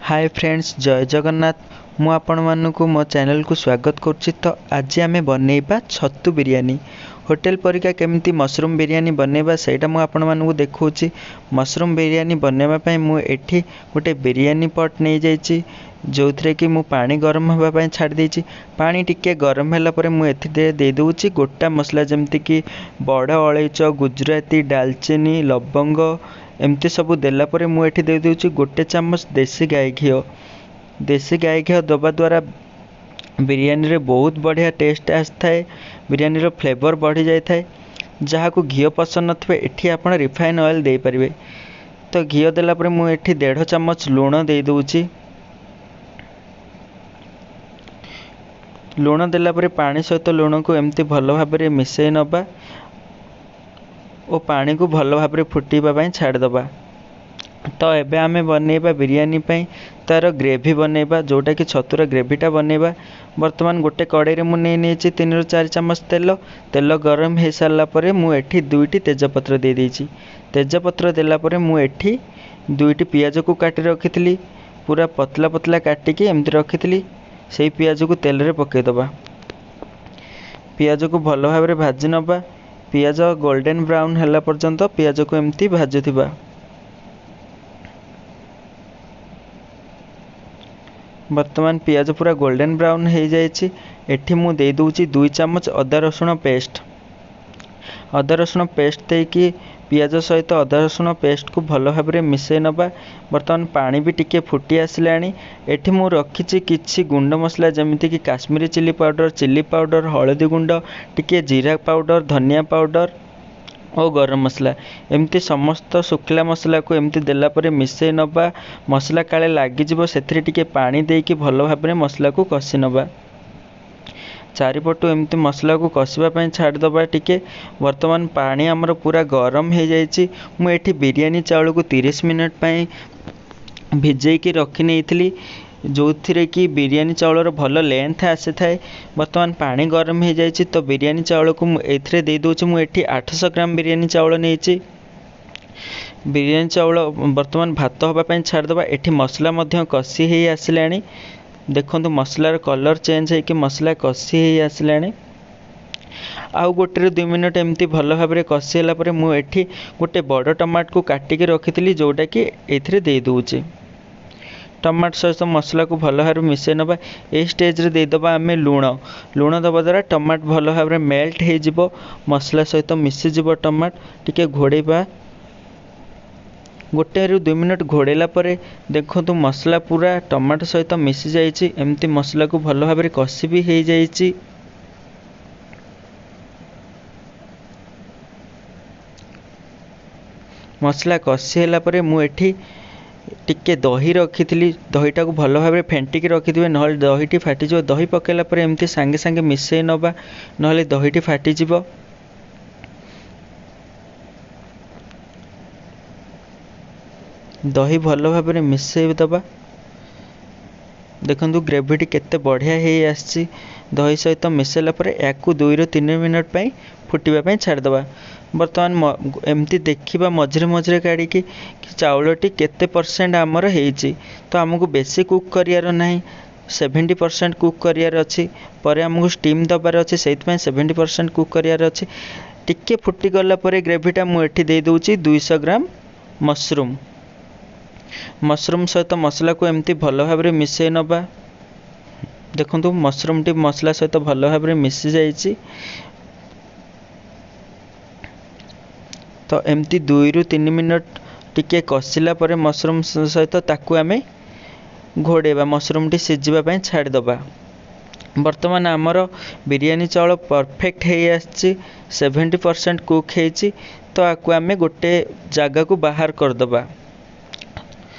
ହାଏ friends, ଜୟ ଜଗନ୍ନାଥ। ମୁଁ ଆପଣମାନଙ୍କୁ ମୋ ଚ୍ୟାନେଲକୁ ସ୍ୱାଗତ କରୁଛି। ତ ଆଜି ଆମେ ବନେଇବା ଛତୁ ବିରିୟାନୀ। ହୋଟେଲ ପରିକା କେମିତି ମସରୁମ୍ ବିରିୟାନୀ ବନେଇବା, ସେଇଟା ମୁଁ ଆପଣମାନଙ୍କୁ ଦେଖାଉଛି। ମସରୁମ୍ ବିରିୟାନୀ ବନେଇବା ପାଇଁ ମୁଁ ଏଠି ଗୋଟେ ବିରିୟାନୀ ପଟ୍ ନେଇଯାଇଛି, ଯେଉଁଥିରେ କି ମୁଁ ପାଣି ଗରମ ହେବା ପାଇଁ ଛାଡ଼ି ଦେଇଛି। ପାଣି ଟିକେ ଗରମ ହେଲା ପରେ ମୁଁ ଏଥିରେ ଦେଇଦେଉଛି ଗୋଟା ମସଲା, ଯେମିତିକି ବଡ଼ ଅଳେଇଚ, ଗୁଜୁରାତି, ଡାଲଚିନି, ଲବଙ୍ଗ, ଏମିତି ସବୁ ଦେଲା ପରେ ମୁଁ ଏଠି ଦେଇଦେଉଛି ଗୋଟେ ଚାମଚ ଦେଶୀ ଗାଈ ଘିଅ। ଦେଶୀ ଗାଈ ଘିଅ ଦେବା ଦ୍ୱାରା ବିରିୟାନୀରେ ବହୁତ ବଢ଼ିଆ ଟେଷ୍ଟ ଆସିଥାଏ, ବିରିୟାନୀର ଫ୍ଲେଭର ବଢ଼ିଯାଇଥାଏ। ଯାହାକୁ ଘିଅ ପସନ୍ଦ ନଥିବ, ଏଠି ଆପଣ ରିଫାଇନ୍ ଅଏଲ୍ ଦେଇପାରିବେ। ତ ଘିଅ ଦେଲା ପରେ ମୁଁ ଏଠି ଦେଢ଼ ଚାମଚ ଲୁଣ ଦେଇଦେଉଛି। ଲୁଣ ଦେଲା ପରେ ପାଣି ସହିତ ଲୁଣକୁ ଏମିତି ଭଲ ଭାବରେ ମିଶାଇ ନେବା ଓ ପାଣିକୁ ଭଲ ଭାବରେ ଫୁଟିବା ପାଇଁ ଛାଡ଼ିଦେବା। ତ ଏବେ ଆମେ ବନେଇବା ବିରିୟାନୀ ପାଇଁ ତା'ର ଗ୍ରେଭି ବନେଇବା, ଯେଉଁଟାକି ଛତୁର ଗ୍ରେଭିଟା ବନେଇବା। ବର୍ତ୍ତମାନ ଗୋଟେ କଡ଼େଇରେ ମୁଁ ନେଇ ନେଇଛି 3ରୁ 4 ଚାମଚ ତେଲ। ତେଲ ଗରମ ହେଇସାରିଲା ପରେ ମୁଁ ଏଠି 2ଟି ତେଜପତ୍ର ଦେଇଦେଇଛି। ତେଜପତ୍ର ଦେଲା ପରେ ମୁଁ ଏଠି 2ଟି ପିଆଜକୁ କାଟି ରଖିଥିଲି, ପୁରା ପତଲା ପତଲା କାଟିକି ଏମିତି ରଖିଥିଲି, ସେଇ ପିଆଜକୁ ତେଲରେ ପକାଇଦେବା। ପିଆଜକୁ ଭଲ ଭାବରେ ଭାଜି ନେବା। ପିଆଜ ଗୋଲ୍ଡେନ୍ ବ୍ରାଉନ୍ ହେଲା ପର୍ଯ୍ୟନ୍ତ ପିଆଜକୁ ଏମିତି ଭାଜୁଥିବା। ବର୍ତ୍ତମାନ ପିଆଜ ପୁରା ଗୋଲ୍ଡେନ୍ ବ୍ରାଉନ୍ ହେଇଯାଇଛି। ଏଠି ମୁଁ ଦେଇଦେଉଛି 2 ଚାମଚ ଅଦା ରସୁଣ ପେଷ୍ଟ। ଅଦା ରସୁଣ ପେଷ୍ଟ ଦେଇକି ପିଆଜ ସହିତ ଅଦା ରସୁଣ ପେଷ୍ଟକୁ ଭଲ ଭାବରେ ମିଶାଇ ନେବା। ବର୍ତ୍ତମାନ ପାଣି ବି ଟିକେ ଫୁଟି ଆସିଲାଣି। ଏଠି ମୁଁ ରଖିଛି କିଛି ଗୁଣ୍ଡ ମସଲା, ଯେମିତିକି Kashmiri chilli powder, chilli powder, ହଳଦୀ ଗୁଣ୍ଡ, ଟିକେ ଜିରା ପାଉଡ଼ର, ଧନିଆ ପାଉଡ଼ର ଓ ଗରମ ମସଲା। ଏମିତି ସମସ୍ତ ଶୁଖିଲା ମସଲାକୁ ଏମିତି ଦେଲା ପରେ ମିଶାଇ ନେବା। ମସଲା କାଳେ ଲାଗିଯିବ, ସେଥିରେ ଟିକେ ପାଣି ଦେଇକି ଭଲ ଭାବରେ ମସଲାକୁ କଷି ନେବା। ଚାରିପଟୁ ଏମିତି ମସଲାକୁ କଷିବା ପାଇଁ ଛାଡ଼ିଦେବା ଟିକେ। ବର୍ତ୍ତମାନ ପାଣି ଆମର ପୁରା ଗରମ ହେଇଯାଇଛି। ମୁଁ ଏଠି ବିରିୟାନୀ ଚାଉଳକୁ 30 ମିନିଟ୍ ପାଇଁ ଭିଜେଇକି ରଖି ନେଇଥିଲି, ଯେଉଁଥିରେ କି ବିରିୟାନୀ ଚାଉଳର ଭଲ ଲେନ୍ଥ ଆସିଥାଏ। ବର୍ତ୍ତମାନ ପାଣି ଗରମ ହେଇଯାଇଛି, ତ ବିରିୟାନୀ ଚାଉଳକୁ ମୁଁ ଏଇଥିରେ ଦେଇଦେଉଛି। ମୁଁ ଏଠି 800 ଗ୍ରାମ ବିରିୟାନୀ ଚାଉଳ ନେଇଛି। ବିରିୟାନୀ ଚାଉଳ ବର୍ତ୍ତମାନ ଭାତ ହେବା ପାଇଁ ଛାଡ଼ିଦେବା। ଏଠି ମସଲା ମଧ୍ୟ କଷି ହେଇ ଆସିଲାଣି। ଦେଖନ୍ତୁ, ମସଲାର କଲର୍ ଚେଞ୍ଜ ହେଇକି ମସଲା କଷି ହେଇ ଆସିଲାଣି। ଆଉ ଗୋଟେରୁ 2 ମିନିଟ୍ ଏମିତି ଭଲ ଭାବରେ କଷି ହେଲା ପରେ ମୁଁ ଏଠି ଗୋଟେ ବଡ଼ ଟମାଟୋକୁ କାଟିକି ରଖିଥିଲି, ଯେଉଁଟାକି ଏଇଥିରେ ଦେଇଦେଉଛି। ଟମାଟୋ ସହିତ ମସଲାକୁ ଭଲ ଭାବରେ ମିଶାଇ ନେବା। ଏଇ ଷ୍ଟେଜ୍ରେ ଦେଇଦେବା ଆମେ ଲୁଣ। ଲୁଣ ଦେବା ଦ୍ୱାରା ଟମାଟୋ ଭଲ ଭାବରେ ମେଲ୍ଟ ହେଇଯିବ, ମସଲା ସହିତ ମିଶିଯିବ ଟମାଟୋ। ଟିକେ ଘୋଡ଼େଇବା, ଗୋଟେରୁ 2 ମିନିଟ୍ ଘୋଡ଼େଇଲା ପରେ ଦେଖନ୍ତୁ ମସଲା ପୁରା ଟମାଟୋ ସହିତ ମିଶିଯାଇଛି। ଏମିତି ମସଲାକୁ ଭଲ ଭାବରେ କଷି ବି ହେଇଯାଇଛି। ମସଲା କଷି ହେଲା ପରେ ମୁଁ ଏଠି ଟିକେ ଦହି ରଖିଥିଲି। ଦହିଟାକୁ ଭଲ ଭାବରେ ଫେଣ୍ଟିକି ରଖିଥିବେ, ନହେଲେ ଦହିଟି ଫାଟିଯିବ। ଦହି ପକାଇଲା ପରେ ଏମିତି ସାଙ୍ଗେ ସାଙ୍ଗେ ମିଶାଇ ନେବା, ନହେଲେ ଦହିଟି ଫାଟିଯିବ। ଦହି ଭଲ ଭାବରେ ମିଶାଇ ଦେବା। ଦେଖନ୍ତୁ ଗ୍ରେଭିଟି କେତେ ବଢ଼ିଆ ହେଇ ଆସିଛି। ଦହି ସହିତ ମିଶାଇଲା ପରେ ୟାକୁ 2ରୁ 3 ମିନିଟ୍ ପାଇଁ ଫୁଟିବା ପାଇଁ ଛାଡ଼ିଦେବା। ବର୍ତ୍ତମାନ ଏମିତି ଦେଖିବା ମଝିରେ ମଝିରେ କାଢ଼ିକି କି ଚାଉଳଟି କେତେ ପରସେଣ୍ଟ ଆମର ହେଇଛି। ତ ଆମକୁ ବେଶୀ କୁକ୍ କରିବାର ନାହିଁ, 70% କୁକ୍ କରିବାର ଅଛି। ପରେ ଆମକୁ ଷ୍ଟିମ୍ ଦେବାର ଅଛି, ସେଇଥିପାଇଁ 70% କୁକ୍ କରିବାର ଅଛି। ଟିକେ ଫୁଟିଗଲା ପରେ ଗ୍ରେଭିଟା ମୁଁ ଏଠି ଦେଇଦେଉଛି 200 ଗ୍ରାମ ମସରୁମ୍। ମସରୁମ୍ ସହିତ ମସଲାକୁ ଏମିତି ଭଲ ଭାବରେ ମିଶାଇ ନେବା। ଦେଖନ୍ତୁ ମସରୁମ୍ଟି ମସଲା ସହିତ ଭଲ ଭାବରେ ମିଶିଯାଇଛି। ତ ଏମିତି 2ରୁ 3 ମିନିଟ୍ ଟିକେ କଷିଲା ପରେ ମସରୁମ୍ ସହିତ ତାକୁ ଆମେ ଘୋଡ଼େଇବା, ମସରୁମ୍ଟି ସିଝିବା ପାଇଁ ଛାଡ଼ିଦେବା। ବର୍ତ୍ତମାନ ଆମର ବିରିୟାନୀ ଚାଉଳ ପରଫେକ୍ଟ ହେଇ ଆସିଛି, 70% କୁକ୍ ହେଇଛି। ତ ଆକୁ ଆମେ ଗୋଟେ ଜାଗାକୁ ବାହାର କରିଦେବା।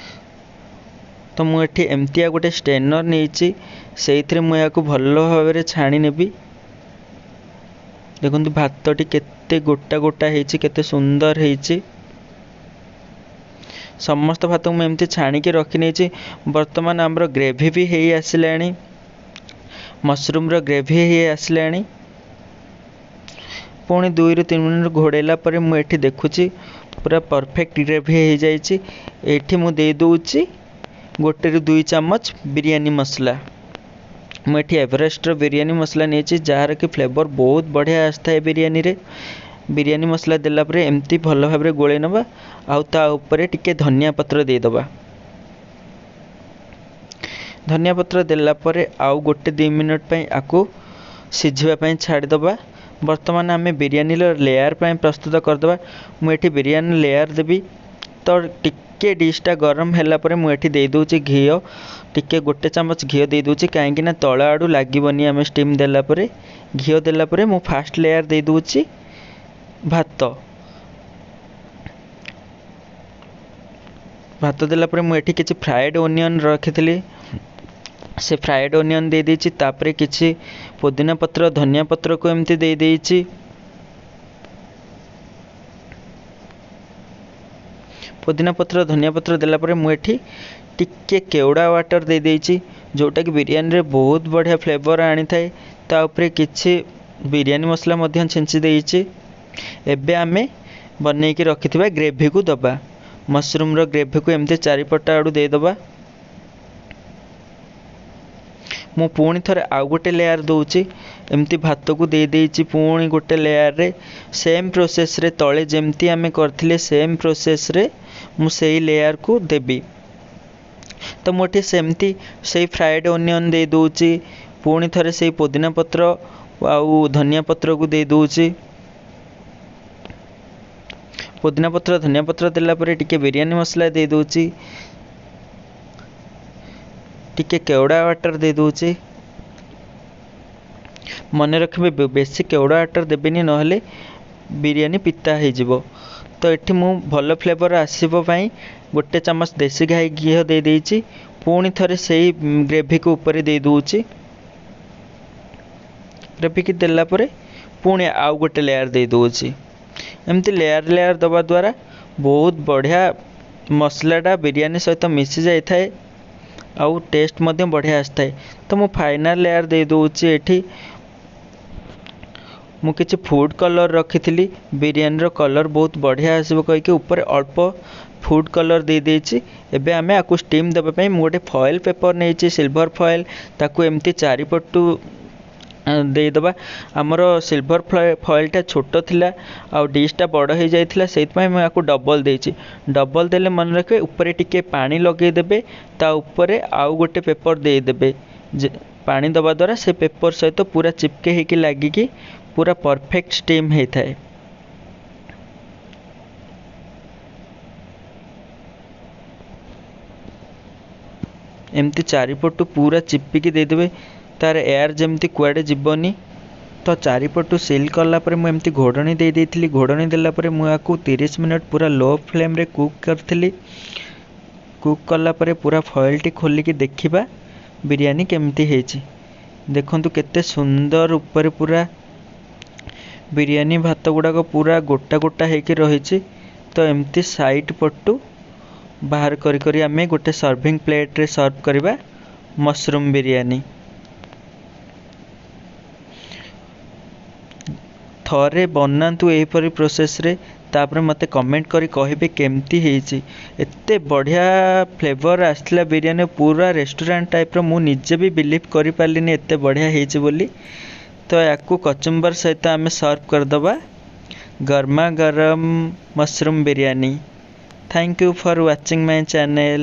ତ ମୁଁ ଏଠି ଏମିତିଆ ଗୋଟେ ଷ୍ଟେନର୍ ନେଇଛି, ସେଇଥିରେ ମୁଁ ଏହାକୁ ଭଲ ଭାବରେ ଛାଣି ନେବି। ଦେଖନ୍ତୁ ଭାତଟି କେତେ ଗୋଟା ଗୋଟା ହେଇଛି, କେତେ ସୁନ୍ଦର ହେଇଛି। ସମସ୍ତ ଭାତକୁ ମୁଁ ଏମିତି ଛାଣିକି ରଖିନେଇଛି। ବର୍ତ୍ତମାନ ଆମର ଗ୍ରେଭି ବି ହେଇ ଆସିଲାଣି, ମସରୁମ୍ର ଗ୍ରେଭି ହେଇ ଆସିଲାଣି। ପୁଣି 2ରୁ 3 ମିନିଟ୍ ଘୋଡ଼େଇଲା ପରେ ମୁଁ ଏଠି ଦେଖୁଛି ପୁରା ପରଫେକ୍ଟ ଗ୍ରେଭି ହେଇଯାଇଛି। ଏଇଠି ମୁଁ ଦେଇଦେଉଛି 1ରୁ 2 ଚାମଚ ବିରିୟାନୀ ମସଲା। ମୁଁ ଏଠି ଏଭରେଷ୍ଟର ବିରିୟାନୀ ମସଲା ନେଇଛି, ଯାହାର କି ଫ୍ଲେଭର୍ ବହୁତ ବଢ଼ିଆ ଆସିଥାଏ ବିରିୟାନୀରେ। ବିରିୟାନୀ ମସଲା ଦେଲା ପରେ ଏମିତି ଭଲ ଭାବରେ ଗୋଳେଇ ନେବା, ଆଉ ତା ଉପରେ ଟିକେ ଧନିଆ ପତ୍ର ଦେଇଦେବା। ଧନିଆ ପତ୍ର ଦେଲା ପରେ ଆଉ 1 2 ମିନିଟ୍ ପାଇଁ ଆକୁ ସିଝିବା ପାଇଁ ଛାଡ଼ିଦେବା। ବର୍ତ୍ତମାନ ଆମେ ବିରିୟାନୀର ଲେୟାର୍ ପାଇଁ ପ୍ରସ୍ତୁତ କରିଦେବା। ମୁଁ ଏଠି ବିରିୟାନୀ ଲେୟାର୍ ଦେବି, ତ ଟିକେ ଡିଶ୍ଟା ଗରମ ହେଲା ପରେ ମୁଁ ଏଠି ଦେଇଦେଉଛି ଘିଅ। ଟିକେ 1 ଚାମଚ ଘିଅ ଦେଇଦେଉଛି, କାହିଁକିନା ତଳ ଆଡ଼ୁ ଲାଗିବନି ଆମେ ଷ୍ଟିମ୍ ଦେଲା ପରେ। ଘିଅ ଦେଲା ପରେ ମୁଁ ଫାଷ୍ଟ ଲେୟାର୍ ଦେଇଦେଉଛି ଭାତ। ଭାତ ଦେଲା ପରେ ମୁଁ ଏଠି କିଛି ଫ୍ରାଏଡ଼୍ ଓନିଅନ୍ ରଖିଥିଲି, ସେ ଫ୍ରାଏଡ଼୍ ଓନିଅନ୍ ଦେଇଦେଇଛି। ତାପରେ କିଛି ପୋଦିନା ପତ୍ର, ଧନିଆ ପତ୍ରକୁ ଏମିତି ଦେଇଦେଇଛି। ପୋଦିନା ପତ୍ର, ଧନିଆ ପତ୍ର ଦେଲା ପରେ ମୁଁ ଏଠି ଟିକେ କେଉଡ଼ା ୱାଟର୍ ଦେଇଦେଇଛି, ଯେଉଁଟାକି ବିରିୟାନୀରେ ବହୁତ ବଢ଼ିଆ ଫ୍ଲେଭର୍ ଆଣିଥାଏ। ତା ଉପରେ କିଛି ବିରିୟାନୀ ମସଲା ମଧ୍ୟ ଛିଞ୍ଚି ଦେଇଛି। ଏବେ ଆମେ ବନେଇକି ରଖିଥିବା ଗ୍ରେଭିକୁ ଦେବା। ମସରୁମ୍ର ଗ୍ରେଭିକୁ ଏମିତି ଚାରିପଟ ଆଡ଼ୁ ଦେଇଦେବା। ମୁଁ ପୁଣି ଥରେ ଆଉ ଗୋଟେ ଲେୟାର୍ ଦେଉଛି। ଏମିତି ଭାତକୁ ଦେଇଦେଇଛି ପୁଣି ଗୋଟେ ଲେୟାର୍ରେ। ସେମ୍ ପ୍ରୋସେସ୍ରେ, ତଳେ ଯେମିତି ଆମେ କରିଥିଲେ ସେମ୍ ପ୍ରୋସେସ୍ରେ ମୁଁ ସେଇ ଲେୟାର୍କୁ ଦେବି। ତ ମୁଁ ଏଠି ସେମିତି ସେଇ ଫ୍ରାଏଡ଼୍ ଓନିଅନ୍ ଦେଇଦେଉଛି, ପୁଣି ଥରେ ସେଇ ପୋଦିନା ପତ୍ର ଆଉ ଧନିଆ ପତ୍ରକୁ ଦେଇଦେଉଛି। ପୋଦିନା ପତ୍ର, ଧନିଆ ପତ୍ର ଦେଲା ପରେ ଟିକେ ବିରିୟାନୀ ମସଲା ଦେଇଦେଉଛି, ଟିକେ କେଉଡ଼ା ୱାଟର୍ ଦେଇଦେଉଛି। ମନେ ରଖିବେ, ବେଶୀ କେଉଡ଼ା ୱାଟର୍ ଦେବେନି, ନହେଲେ ବିରିୟାନୀ ପିତା ହେଇଯିବ। ତ ଏଠି ମୁଁ ଭଲ ଫ୍ଲେଭର୍ ଆସିବ ପାଇଁ 1 ଚାମଚ ଦେଶୀ ଗାଈ ଘିଅ ଦେଇଦେଇଛି। ପୁଣି ଥରେ ସେଇ ଗ୍ରେଭିକୁ ଉପରେ ଦେଇଦେଉଛି। ଗ୍ରେଭିକି ଦେଲା ପରେ ପୁଣି ଆଉ ଗୋଟେ ଲେୟାର୍ ଦେଇଦେଉଛି। ଏମିତି ଲେୟାର୍ ଲେୟାର୍ ଦେବା ଦ୍ୱାରା ବହୁତ ବଢ଼ିଆ ମସଲାଟା ବିରିୟାନୀ ସହିତ ମିଶି ଯାଇଥାଏ, ଆଉ ଟେଷ୍ଟ ମଧ୍ୟ ବଢ଼ିଆ ଆସିଥାଏ। ତ ମୁଁ ଫାଇନାଲ୍ ଲେୟାର୍ ଦେଇଦେଉଛି। ଏଠି ମୁଁ କିଛି ଫୁଡ଼୍ କଲର୍ ରଖିଥିଲି, ବିରିୟାନୀର କଲର୍ ବହୁତ ବଢ଼ିଆ ଆସିବ କହିକି ଉପରେ ଅଳ୍ପ ଫୁଡ଼୍ କଲର୍ ଦେଇଦେଇଛି। ଏବେ ଆମେ ଆକୁ ଷ୍ଟିମ୍ ଦେବା ପାଇଁ ମୁଁ ଗୋଟେ ଫଏଲ୍ ପେପର୍ ନେଇଛି, ସିଲଭର୍ ଫଏଲ୍, ତାକୁ ଏମିତି ଚାରିପଟୁ ଦେଇଦେବା। ଆମର ସିଲଭର୍ ଫଏଲ୍ଟା ଛୋଟ ଥିଲା ଆଉ ଡିଶ୍ଟା ବଡ଼ ହେଇଯାଇଥିଲା, ସେଇଥିପାଇଁ ମୁଁ ୟାକୁ ଡବଲ୍ ଦେଇଛି। ଡବଲ୍ ଦେଲେ ମନେ ରଖିବେ, ଉପରେ ଟିକେ ପାଣି ଲଗେଇଦେବେ, ତା ଉପରେ ଆଉ ଗୋଟେ ପେପର୍ ଦେଇଦେବେ। ଯେ ପାଣି ଦେବା ଦ୍ୱାରା ସେ ପେପର୍ ସହିତ ପୁରା ଚିପକେ ହେଇକି ଲାଗିକି ପୁରା ପରଫେକ୍ଟ ଷ୍ଟିମ୍ ହେଇଥାଏ। ଏମିତି ଚାରିପଟୁ ପୁରା ଚିପିକି ଦେଇଦେବେ, ତାର ଏୟାର ଯେମିତି କୁଆଡ଼େ ଯିବନି। ତ ଚାରିପଟୁ ସିଲ୍ କଲା ପରେ ମୁଁ ଏମିତି ଘୋଡ଼ଣୀ ଦେଇ ଦେଇଥିଲି। ଘୋଡ଼ଣୀ ଦେଲା ପରେ ମୁଁ ୟାକୁ 30 ମିନିଟ୍ ପୁରା ଲୋ ଫ୍ଲେମ୍ରେ କୁକ୍ କରିଥିଲି। କୁକ୍ କଲା ପରେ ପୁରା ଫଏଲ୍ଟି ଖୋଲିକି ଦେଖିବା ବିରିୟାନୀ କେମିତି ହେଇଛି। ଦେଖନ୍ତୁ କେତେ ସୁନ୍ଦର ଉପରେ ପୁରା ବିରିୟାନୀ ଭାତ ଗୁଡ଼ାକ ପୁରା ଗୋଟା ଗୋଟା ହେଇକି ରହିଛି। ତ ଏମିତି ସାଇଡ଼୍ ପଟୁ ବାହାର କରି କରି ଆମେ ଗୋଟେ ସର୍ଭିଂ ପ୍ଲେଟ୍ରେ ସର୍ଭ କରିବା ମସରୁମ୍ ବିରିୟାନୀ। ଥରେ ବନାନ୍ତୁ ଏହିପରି ପ୍ରୋସେସ୍ରେ, ତାପରେ ମୋତେ କମେଣ୍ଟ କରି କହିବେ କେମିତି ହେଇଛି। ଏତେ ବଢ଼ିଆ ଫ୍ଲେଭର୍ ଆସିଥିଲା ବିରିୟାନୀ, ପୁରା ରେଷ୍ଟୁରାଣ୍ଟ ଟାଇପ୍ର। ମୁଁ ନିଜେ ବି ବିଲିଭ୍ କରିପାରିଲିନି ଏତେ ବଢ଼ିଆ ହେଇଛି ବୋଲି। ତ ୟାକୁ କଚୁମ୍ବର ସହିତ ଆମେ ସର୍ଭ କରିଦେବା ଗରମା ଗରମ mushroom biryani. Thank you for watching my channel.